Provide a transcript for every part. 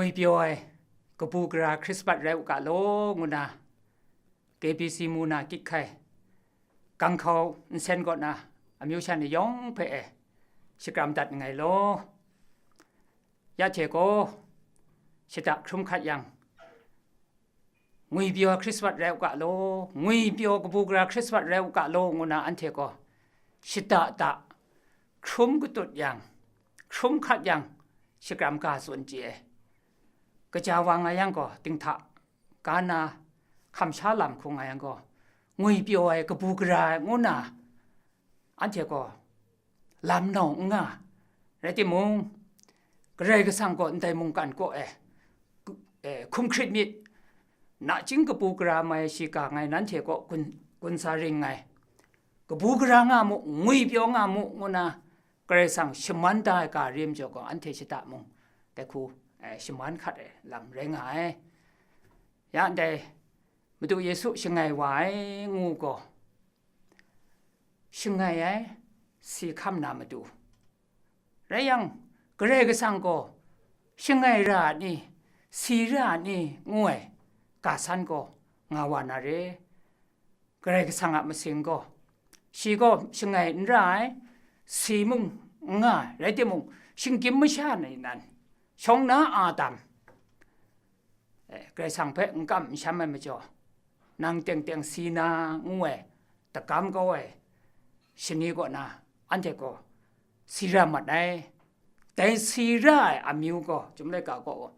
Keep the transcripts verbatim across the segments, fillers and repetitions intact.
Ngwipyaw ai kabu gara Hkrismat rai u ga law ngu na, K B C mu na kyit hkai, ganghkau nsen kaw na, amyu sha ni yawng hpe e shakram dat nngai law. Ya hte gaw, shada hkrum hkat yang, ngwipyaw Hkrismat rai u ga law, ngwipyaw kabu gara Hkrismat rai u ga law ngu na anhte gaw, shada da hkrum katut yang, hkrum hkat yang, shakram ga tsun chye ai. Kaja wa nga yang gaw, dinghta ga na hkam sha lam hkung nga yang gaw, ngwipyaw ai kabu gara ai ngu na, anhte gaw lam nau n nga. Rai timung, Karai Kasang gaw ndai mungkan kaw e, e, hkum hkrit myit, nachying kabu gara mai shiga ngai nanhte kaw gun, gun sa ring ngai. Kabu gara nga mu, ngwipyaw nga mu, ngu na Karai Kasang shaman da ai ga rim jaw gaw, anhte shada mung dai hku, e, shaman hkat ai lam rai nga ai. Ya ndai Madu Yesu shangai wa ai ngu gaw, shangai ai si hkam na matu. Rai yang, Karai Kasang gaw shangai ra a ni, si ra a ni ngu ai ga san gaw nga wa na re. Karai Kasang a masing gaw, shi gaw shangai n ra ai, si mung n nga ai, rai timung, shinggyim masha ni nan, shawng na Adam, e, Karai Kasang hpe n kam n sham ai majaw, nang teng teng si na ngu ai, dagam kau ai shani kaw na, anhte gaw si ra mat ai. Dai si ra ai amyu gaw, chyum laika gaw,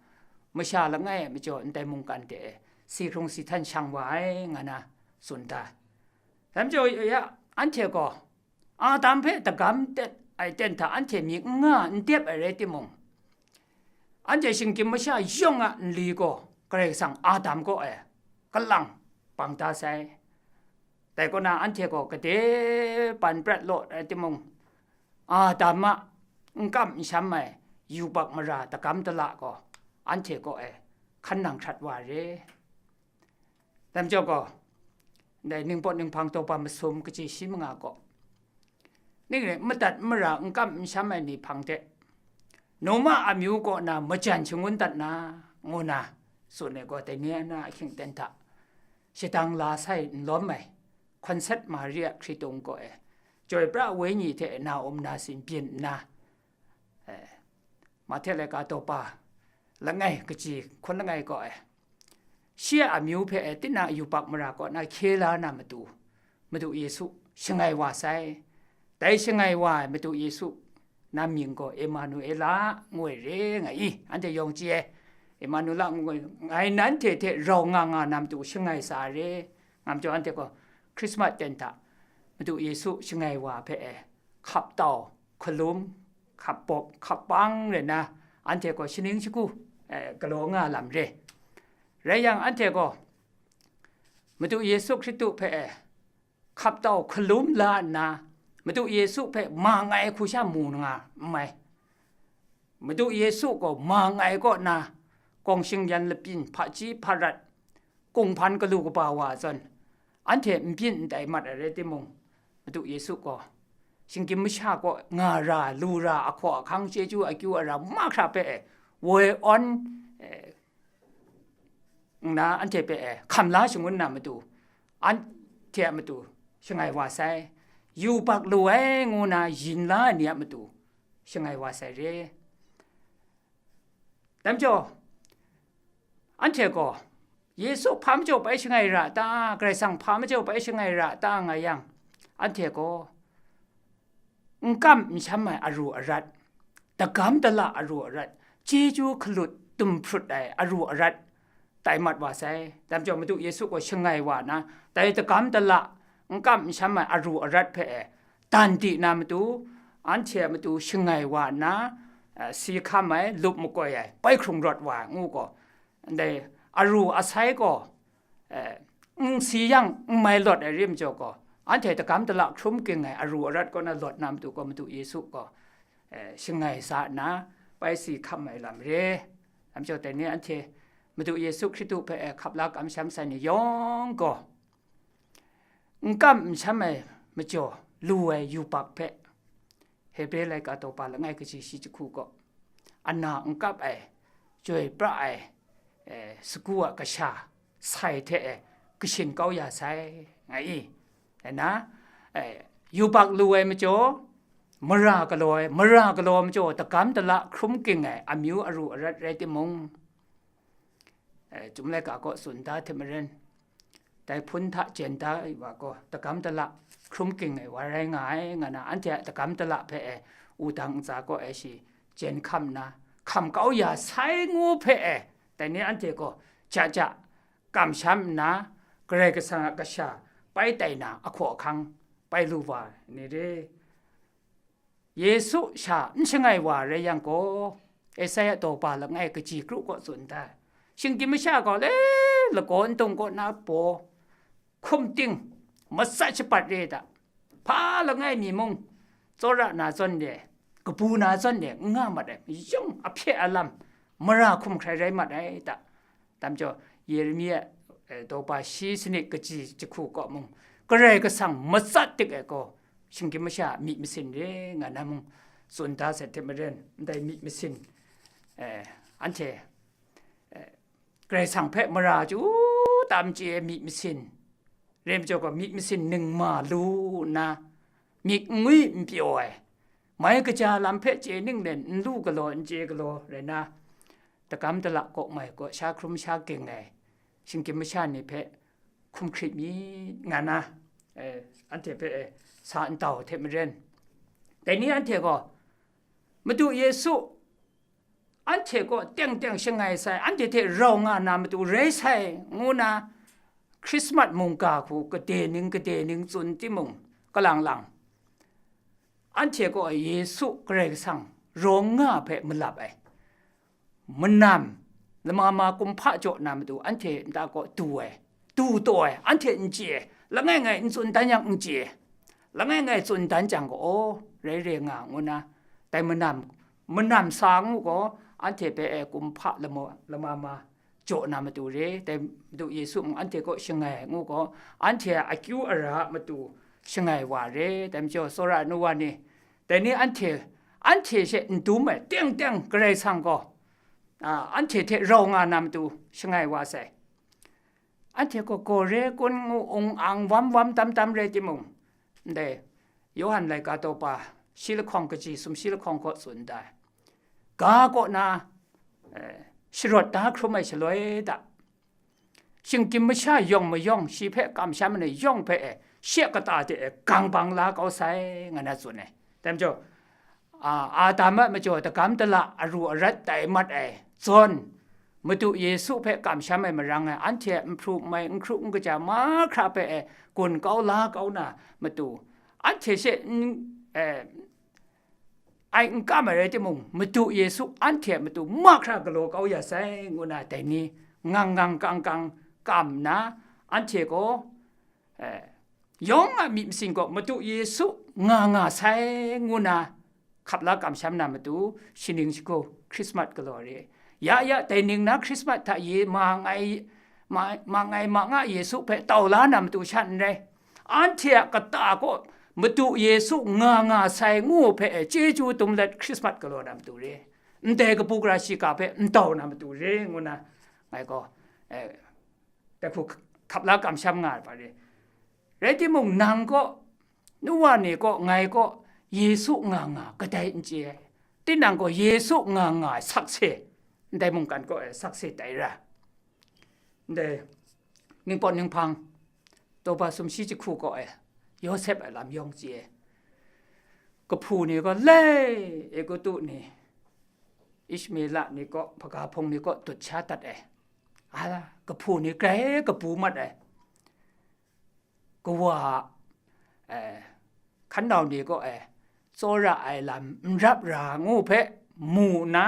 masha langai e majaw ndai mungkan de e si hkrung si htan shang wa ai, nga na tsun da. Dai majaw, ya, anhte gaw Adam hpe dagam tet ai ten hta anhte myit n nga, n dep ai rai timung, anhte shinggyim masha yawng a nli gaw Karai Kasang Adam kaw e kalang bang da sai. Dai kaw na, anhte gaw gade ban prat law rai timung, Adam a n kam n sham ai yubak mara dagam dala gaw anhte kaw e hkan nang hkrat wa re. Dai majaw gaw, ndai ningpawt ninghpang daw ba masum kaji shi manga gaw, ning rai madat mara n kam n sham ai ni hpang de, Noma amyu kaw na majan shangun dat na, ngu na tsun ai gaw, dai ni a na ahkying ten hta shadang la sai n lawm ai, Hkawnsat Mari a hkritung kaw e, Chyoi pra Wenyi hte na um na sin byin nna, e, Mahte laika daw pa langai kaji hkun langai kaw e, shi a amyu hpe e, tinang a yubak mara kaw na hkye la na matu, Madu Yesu shangai wa sai. Dai shangai wa ai Madu Yesu na mying gaw Emanuela ngu ai re nga i, anhte yawng chye ai. Emanuela ngu ai, ngai nanhte hte rau nga nga na matu shangai sa ai re. Nga majaw, anhte gaw Hkrismat ten hta Madu Yesu shangai wa hpe e, hkap tau, hkalum, hkap bawp, hkap bang rai nna, anhte gaw shaning shagu, e, galaw nga lam re. Rai yang, anhte gaw Madu Yesu Hkristu hpe e, hkap tau hkalum la nna, Madu Yesu hpe ma ngai hku sha mu nga n mai. Madu Yesu gaw ma ngai kaw na, gawng shingyan lapyin, hpaji hparat, kunghpan galu kaba wa zawn, anhte n byin n tai mat ai rai timung, Madu Yesu gaw shinggyim masha kaw nga ra, lu ra, ahkaw ahkang, chyeju akyu ara mahkra hpe e, woi awn, e, nna anhte hpe e, hkam la shangun na matu, anhte a matu shangai wa sai, yubak lu ai ngu na yin la ai ni a matu shangai wa sai re. Dai majaw, anhte gaw, Yesu hpa majaw bai shangai ra ta, Karai Kasang hpa majaw bai shangai ra ta nga yang, anhte gaw, n kam n sham ai aru arat, dagam dala aru arat, chyeju hkalut dumhprut ai aru arat, tai mat wa sai. Dai majaw, Madu Yesu gaw shangai wa na, dai dagam dala, n kam n sham ai aru arat hpe e, dan di na matu, anhte a matu shangai wa nna, eh, si hkam ai, lup makoi ai, bai hkrung rawt wa ai ngu gaw, ndai aru asai gaw, eh, n si yang n mai lawt ai rim jaw gaw, anhte dagam dala hkrum ging ai aru arat kaw na lawt na matu gaw, Madu Yesu gaw, eh, shangai sa nna, bai si hkam ai lam re. Lam jaw dai ni anhte Madu Yesu Hkristu hpe, eh, hkap la kamsham sai ni yawng gaw, n kam n sham ai majaw lu ai yubak hpe, Hebre laika daw pa langai kaji shi jahku gaw, ana n kap ai, chyoi pra ai, e, sagu a kasha sai hte, e, kashin kau ya sai, nga i. E na, e, yubak lu ai majaw, mara galaw ai, mara galaw ai majaw, dagam dala hkrum ging ai amyu aru arat rai timung, e, Chyum laika kaw tsun da hte maren, dai hpun hta jen da ai wa gaw, dagam dala hkrum ging ai wa rai nga ai, nga na, anhte a dagam dala hpe e, wudang ntsa kaw e shi jen hkam nna, hkam kau ya sai ngu hpe e, dai ni anhte gaw ja ja kamsham nna, Karai Kasang a kasha pai tai na ahkaw ahkang pai lu wa ai ni re. Yesu sha n shangai wa rai yang gaw, Esaia daw ba langai kaji kru kaw tsun da, shinggyim masha gaw le lagaw n tung kaw na paw, hkum ting, matsat shapat re da, hpa langai mi mung, tsawra na zawn de, kabu na zawn de, n nga mat ai, mayung ahpye alam, mara hkum hkrai rai mat ai da. Dam jaw, Yeremia, eh, daw ba shi sanit kaji jahku kaw mung, Karai Kasang matsat dik ai gaw, shinggyim masha a myit masin re nga na mung, tsun da sai hte maren, ndai myit masin, eh, anhte, eh, Karai Kasang hpe mara chyu tam chye ai myit masin, re majaw gaw, myit masin ningma lu nna, myit n ngwi n pyaw ai, mai kaja lam hpe chye ning len n lu galaw, n chye galaw rai na, dagam dala kaw mai kaw sha hkrum sha ging ai shinggyim masha ni hpe hkum hkrit mi nga na, eh, anhte hpe, eh, sa ntau hte maren, dai ni anhte gaw, Madu Yesu anhte kaw teng teng shangai sai, anhte hte rau nga na matu rai sai, ngu na, Hkrismat mungga hku gade ning gade ning tsun timung, kalang lang, anhte kaw Yesu Karai Kasang rawng nga hpe malap ai, manam, lama ma kumhpa jaw na matu anhte nta kaw du ai, du taw ai, anhte n chye ai, langai ngai n tsun dan yang n chye ai, langai ngai tsun dan jang gaw, aw, rai re nga, ngu na, dai manam, manam sa ngu gaw, anhte hpe e kumhpa lama, lama ma jaw na matu re, dai Madu Yesu mung anhte kaw shangai ai ngu gaw, anhte a akyu ara a matu shangai wa re, dai majaw, tsawra ai nu wa ni, dai ni anhte, anhte she n dum ai, teng teng Karai Kasang gaw, a, anhte hte rau nga na matu shangai wa sai. Anhte gaw gaw re kun ngu ung ang wam wam tam tam rai timung, ndai Yawhan laika daw pa shi lahkawng kaji sumshi lahkawng kaw tsun da ai. Ga kaw na, eh, sharawt da hkrum ai shaloi da, shinggyim masha yawng mayawng, shi hpe kamsham ai ni yawng hpe e, shi a kata de e gang bang la kau sai, nga na tsun ai. Dai majaw, a, Adam a majaw dagam dala aru arat tai mat ai zawn, Madu Yesu hpe kamsham ai marang e, anhte a nhpru nhmai, nhkru n kaja mahkra hpe e gun kau la kau na matu, anhte she n, e, ai n kam ai rai timung, Madu Yesu anhte a matu mahkra galaw kau ya sai, ngu na dai ni ngang ngang kang kang kam nna, anhte gaw, eh, yawng a myit masin gaw Madu Yesu nga nga sai, ngu na hkap la kamsham na matu, shaning shagu Hkrismat galaw re. Ya ya, dai ning na Hkrismat hta ye ma ngai, ma, ma ngai ma nga Yesu hpe tau la na matu shan n rai. Anhte a kata kaw Madu Yesu nga nga sai ngu hpe e chyeju dum let Hkrismat galaw na matu re, ndai kabu gara shiga hpe n tau na matu re, ngu na ngai gaw, eh, dai hku hkap la kamsham nga ai hpa re. Rai timung, nang kaw, nu wa ni kaw, ngai kaw, Yesu nga nga kadai n chye ai. Tinang gaw Yesu nga nga ai sakse, ndai mungkan kaw e sakse tai ra. Ndai ningpawt ninghpang, daw ba sumshi jahku kaw e Yawsep a lam yawng chye ai. Kahpu ni gaw le, Egutu ni, Ishmela ni kaw, hpaga hpung ni kaw dut sha dat ai. A, kahpu ni grai kabu mat ai. Kawa a, eh, hkan nau ni kaw e tsawra ai lam n rap ra ngu hpe mu nna,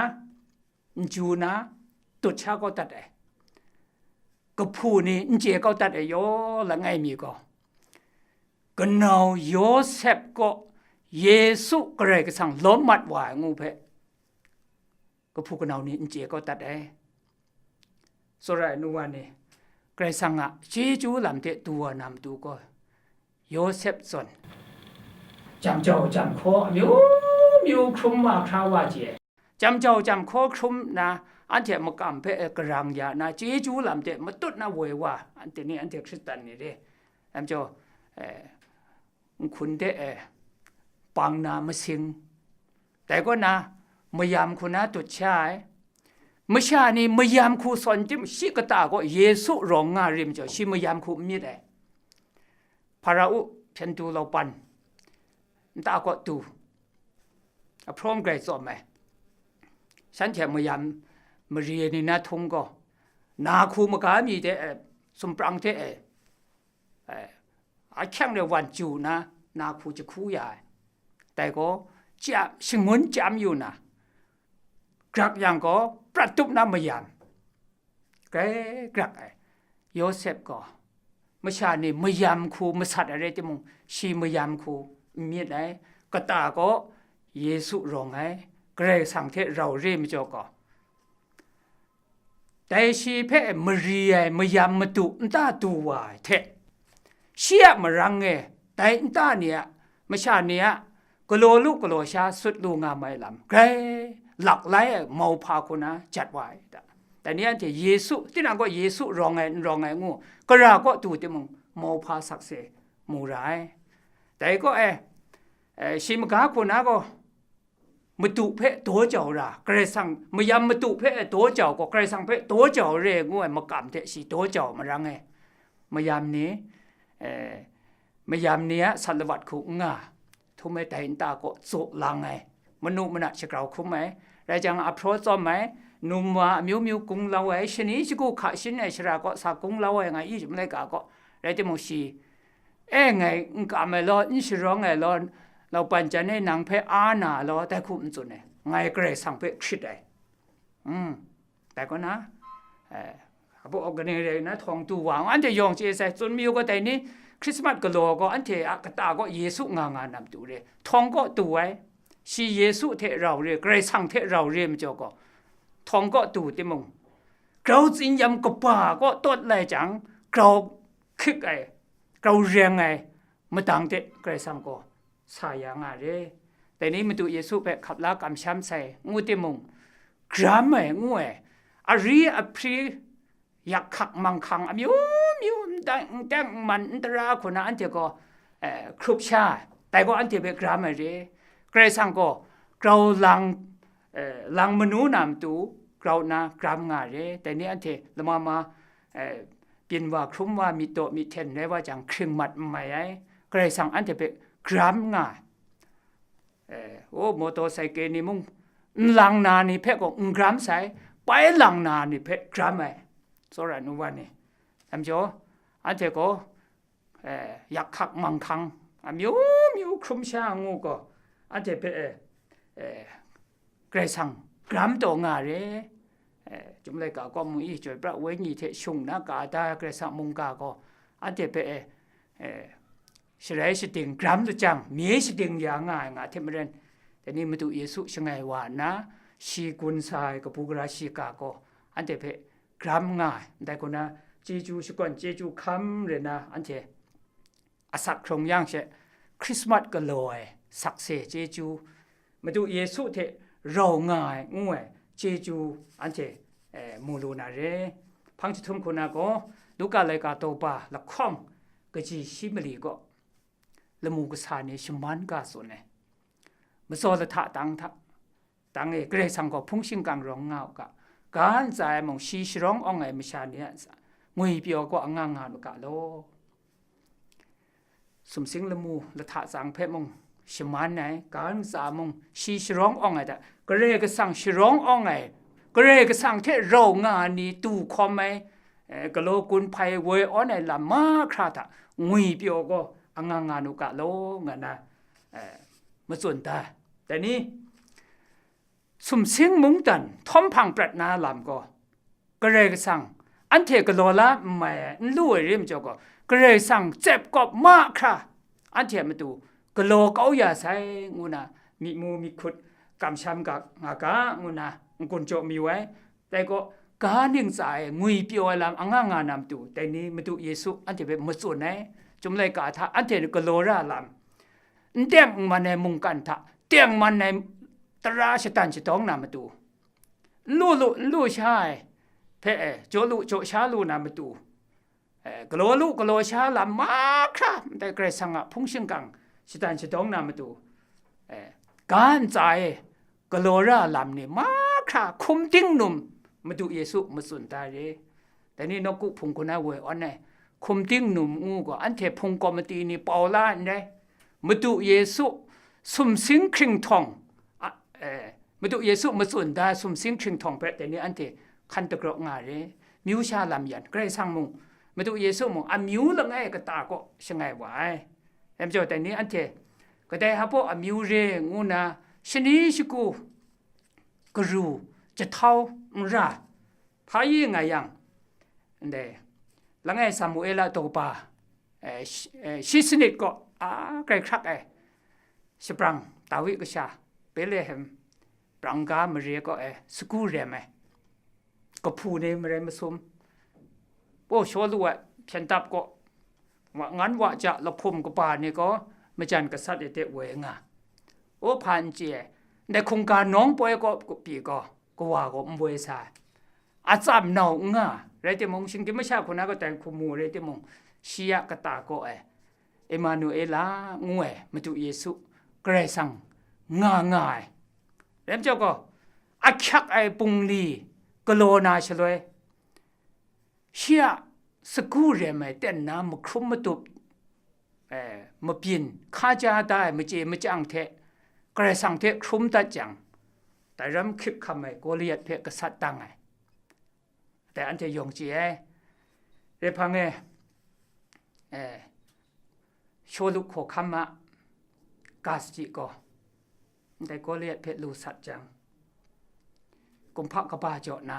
n ju na, dut sha kau dat ai. Kahpu ni n chye kau dat ai yaw langai mi gaw, kanau Yawsep kaw Yesu Karai Kasang lawm mat wa ai ngu hpe, kahpu kanau ni n chye kau dat ai. Tsawra ai nu wa ni, Karai Kasang a chyeju lam hte du wa na matu gaw, Yawsep zawn, jam jau jam hkaw amyu myu hkrum mahkra wa chye ai. Jam jau jam hkaw hkrum nna, anhte a makam hpe e karang ya na, chyeju lam hte matut na woi wa, anhte ni, anhte Hkristan ni re, anhte, eh, nhkun de, eh, pang na masing, dai kaw na, mayam hku na tut sha ai. Masha ni mayam hku sawn tim, shi kata gaw Yesu rawng nga rim jaw, shi mayam hku n myit ai. Hpara u, hpyen tu laupan, nta kaw tu, ahprawng grai tsawm ai. Shanhte mayam mare ni na htung gaw, na hku maga mi de, eh, sumprang hte, eh, eh, ahkyeng de wan chyu na, na hku jahku ya ai. Dai gaw, chyam, shangun chyam yu na, grak yang gaw, prat tup na mayam, grai grak ai. Yawsep gaw, masha ni mayam hku masat ai rai timung, shi mayam hku n myit ai. Kata gaw Yesu rawng ai, Karai Kasang hte rau re majaw gaw, dai shi hpe mari ai mayam madu nta du wa ai hte, shi a marang e dai nta ni a, masha ni a galaw lu galaw sha sut lu nga mai lam, grai lak lai ai mauhpa hku na jat wa ai ta. Dai ni anhte Yesu, tinang gaw Yesu rawng ai, n rawng ai ngu, kara kaw tu timung, mauhpa sakse mu ra ai. Dai gaw e, eh, shi maga hku na gaw, madu hpe daw jau ra, Karai Kasang, mayam madu hpe daw jau gaw, Karai Kasang hpe daw jau re ngu ai makam hte shi daw jau marang e, mayam ni, eh, mayam ni a sat lawat hku n nga, htum ai dai nta kaw tsaw lang ai, manu mana shagrau hkrum ai, rai jang, ahpraw tsawm ai, num wa amyu myu kunglau ai, shani shagu hka shin ai shara kaw sa kunglau ai nga i, chyum laika kaw, rai timung, shi, e, ngai n kam ai law, n sharawng ai law, laupan jan e nang hpe a na law, dai hku n tsun ai, ngai Karai Kasang hpe hkrit ai. Mm. Dai kaw na, eh, abu organi re na htawng tu wa, anhte yawng chye sai, tsun mayu gaw, dai ni Christmas galaw gaw, anhte a kata gaw Yesu nga nga nam tu re, htawng kaw tu ai, shi Yesu hte rau re, Karai Kasang hte rau re majaw gaw, htawng kaw tu timung, grau tsinyam kaba kaw tawt lai jang, grau hkik ai, grau reng ai madang hte Karai Kasang gaw sa ya nga re. Dai ni Madu Yesu hpe hkap la kamsham sai ngu timung, gram ai ngu ai, ari ahpri, yak hkak manghkang amyu myu, n teng, n teng n man, n tara hku na anhte gaw, eh, hkrup sha ai. Dai gaw anhte hpe gram ai re. Karai Kasang gaw grau lang, eh, lang manu na matu grau nna gram nga ai re. Dai ni anhte lama ma, eh, byin wa hkrum wa, myit daw myit hten rai wa jang, hkring mat n mai ai. Karai Kasang anhte hpe gram nga ai. Eh, o, motor cycle ni mung, nlang na ni hpe gaw n gram sai, bai lang na ni hpe gram ai, tsawra nu wa ni. Dai majaw, anhte gaw, eh, yak hkak manghkang amyu myu hkrum sha ngu gaw, anhte hpe, eh, eh, Karai Kasang gram taw nga re. Eh, Chyum Laika kaw mu i, Chyoi Pra Wenyi hte shung na ka da Karai Kasang mungga gaw, anhte hpe, eh, eh, sharai shading gram lajang, mye shading ya nga ai nga hte maren, dai ni Madu Yesu shangai wa nna, shi gun sa ai kabu gara shiga gaw anhte hpe gram nga ai. Ndai hku na, chyeju shakawn, chyeju hkam rai na, anhte asak hkrung yang she, Hkrismat galaw ai sakse chyeju, Madu Yesu hte rau nga ai ngu ai chyeju, anhte, eh, mu lu na re. Hpang jahtum hku na gaw, Luka laika daw ba lahkawng kaji shi mali gaw, lamu kasa ni shaman ga tsun ai. Matsaw lahta tang hta, tang e, Karai Kasang gaw hpung shingkang rawng nga u ga, ga ntsa e mung, shi sharawng awng ai masha ni a ntsa, ngwipyaw gaw anga nga nu ga law. Sumsing lamu lahta tsang hpe mung shaman ai, ga ntsa mung shi sharawng awng ai hta, Karai Kasang sharawng awng ai, Karai Kasang hte rau nga ai ni du hkawm ai, eh, galaw gun hpai woi awn ai lam mahkra hta ngwipyaw gaw anga nga nu ga law, nga na, eh, matsun da. Dai ni, sumsing mungdan htawm hpang prat na lam gaw, Karai Kasang anhte galaw la n mai ai, n lu ai rim jaw gaw, Karai Kasang tsep kawp mahkra anhte a matu galaw kau ya sai, ngu na, myi mu myi hkut kamsham ga, nga ga, ngu na, n-gun jaw mayu ai. Dai gaw, ga ning tsa e ngwipyaw ai lam anga nga na matu, dai ni Madu Yesu anhte hpe matsun ai. Chyum laika hta anhte galaw ra lam, n teng n man ai mungkan hta tengman ai tara shatan shatawng na matu, n lu lu, n lu sha ai hpe, e, jaw lu jaw sha lu na matu, e, galaw lu galaw sha lam mahkra, ndai Karai Kasang a hpung shingkang shadan shadawng na matu, e, ga ntsa e galaw ra lam ni mahkra hkum ting num Madu Yesu matsun da re. Dai ni nawku hpung hku na woi awn ai hkum ting num ngu gaw, anhte hpung komiti ni pau la n rai. Madu Yesu sumsing hkringhtawng, a, e, Madu Yesu matsun da sumsing hkringhtawng hpe dai ni anhte hkan dagraw nga re. Myu sha lam yan, Karai Kasang mung, Madu Yesu mung, amyu langai kata kaw shangai wa ai. Dai majaw, dai ni anhte kadai hpa baw amyu re ngu na, shani shagu, garu, jahtau, n ra, hpa yi nga yang, ndai, langai Samuela daw kaba, e, shi, e, shi sanit kaw, a, grai hkrak ai, shabrang, Dawi kasha, Betlehem, brang ga mare kaw e, sagu rem ai, kahpu ni marai masum, paw Shawlu a hpyen dap kaw, wa, ngan wa ja lahpum kaba ni gaw, majan gasat e de woi nga, o, hpa n chye ai, ndai hkungga nawng poi kaw pyi gaw, kawa gaw n woi sa ai. Atsam nau n nga, rai timung, shinggyim masha hku na gaw dai hku mu rai timung, shi a kata kaw e, Emanuela ngu ai Madu Yesu, Karai Kasang nga nga ai. Rai majaw gaw, ahkyak ai bungli galaw na shaloi, shi a sagu rem ai ten na mahkrum matup, e, mabyin, hka ja da ai machye machyang hte, Karai Kasang hte hkrum dat jang, dai ram hkrit hkam ai Goliat hpe gasat dang ai. Dai anhte yawng chye ai. Rephang e, e, Shawlu hkawhkam a ga sachyi gaw, ndai Goliat hpe lu sat jang, kumhpa kaba jaw na,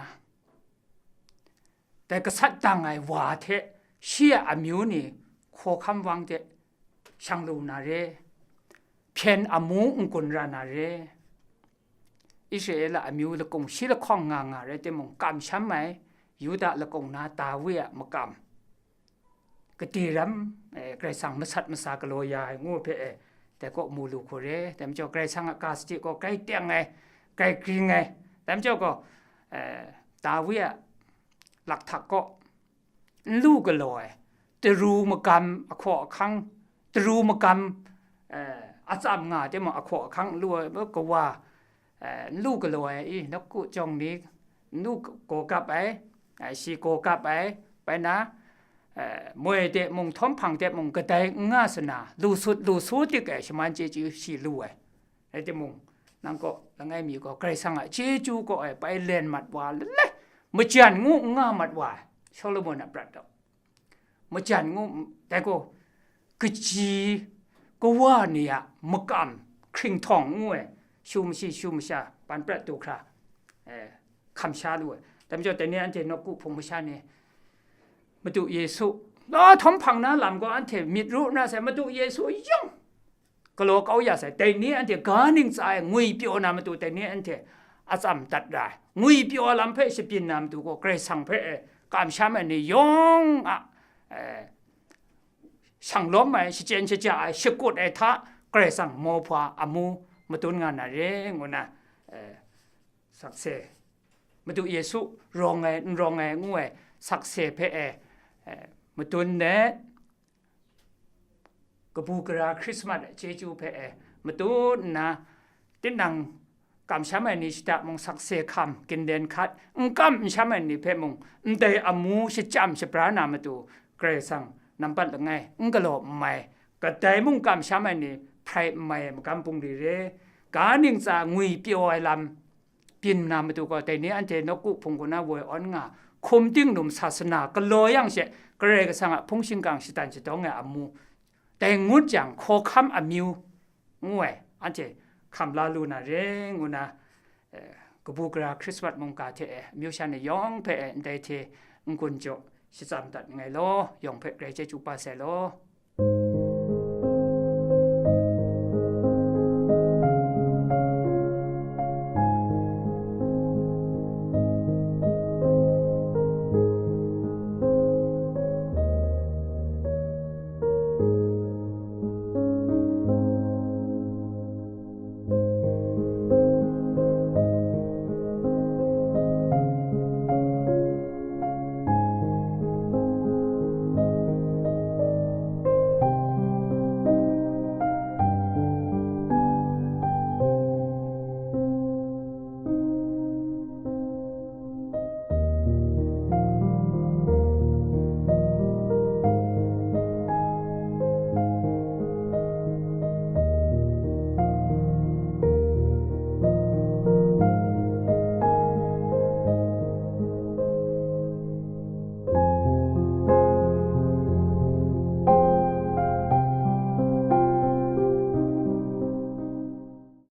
dai gasat dang ai wa hte shi a amyu ni hkawhkam wang de shang lu na re, hpyen amu n-gun ra na re. Israela amyu lakung shi lahkawng nga nga rai timung, kamsham ai Yuda lakung na Dawi a makam, gade ram, e, Karai Kasang masat masa galaw ya ai ngu hpe, e, dai kaw mu lu hku re. Dai majaw, Karai Kasang a ga sachyi gaw grai teng ai, grai gring ai. Dai majaw gaw, e, Dawi a lakhtak kaw n lu galaw ai, taru magam ahkaw ahkang, taru magam, e, atsam nga timung, ahkaw ahkang n lu ai, kawa, e, n lu galaw ai, i, nawku jawng ni, n lu gaw gap ai, e, shi gaw gap ai, bai na, e, moi de mung, htawm hpang de mung, kadai n nga sana, lu sut lu su dik ai shaman chyeju shi lu ai. Rai timung, nang kaw langai mi gaw Karai Kasang a chyeju kaw e bai len mat wa le, majan ngu n nga mat wa, Solomon a prat gaw, majan ngu, dai gaw, kaji kawa ni a makam hkringhtawng ngu ai, shu mashi shu masha ban prat du hkra, e, hkam sha lu ai. Dai majaw, dai ni anhte nawku hpung masha ni, Madu Yesu, law htawm hpang na lam gaw anhte myit ru na sai, Madu Yesu yawng galaw kau ya sai, dai ni anhte ga ning tsa ai ngwi pyaw na matu, dai ni anhte atsam dat ra ai, ngwi pyaw lam hpe shabyin na matu gaw, Karai Kasang hpe, e, kamsham ai ni yawng a, e, shang lawm ai, shachyen shaja ai, shakut ai hta, Karai Kasang mauhpa amu madun nga na re, ngu na, e, sakse, Madu Yesu rawng ai, n rawng ai, ngu ai sakse hpe, e, e, madun let, kabu gara Hkrismat ai chyeju hpe, e, matut nna, tinang kamsham ai ni shada mung sakse hkam, ginlen hkat, n kam n sham ai ni hpe mung, ndai amu shachyam shabra na matu, Karai Kasang nampat langai, n galaw n mai, kadai mung kamsham ai ni hprai n mai ai magam bungli re, ga ning tsa ngwi pyaw ai lam, byin na matu gaw, dai ni anhte nawku hpung hku na woi awn nga, hkum ting num sasana galaw yang she, Karai Kasang a hpung shingkang shadan shadawng ai amu, dai ngut jang, hkawhkam amyu ngu ai, anhte hkam la lu na re, ngu na, eh, kabu gara Hkrismat mungga hte e, amyu sha ni yawng hpe e, ndai hte n-gun jaw shatsam dat nngai law, yawng hpe grai chyeju pa sai law.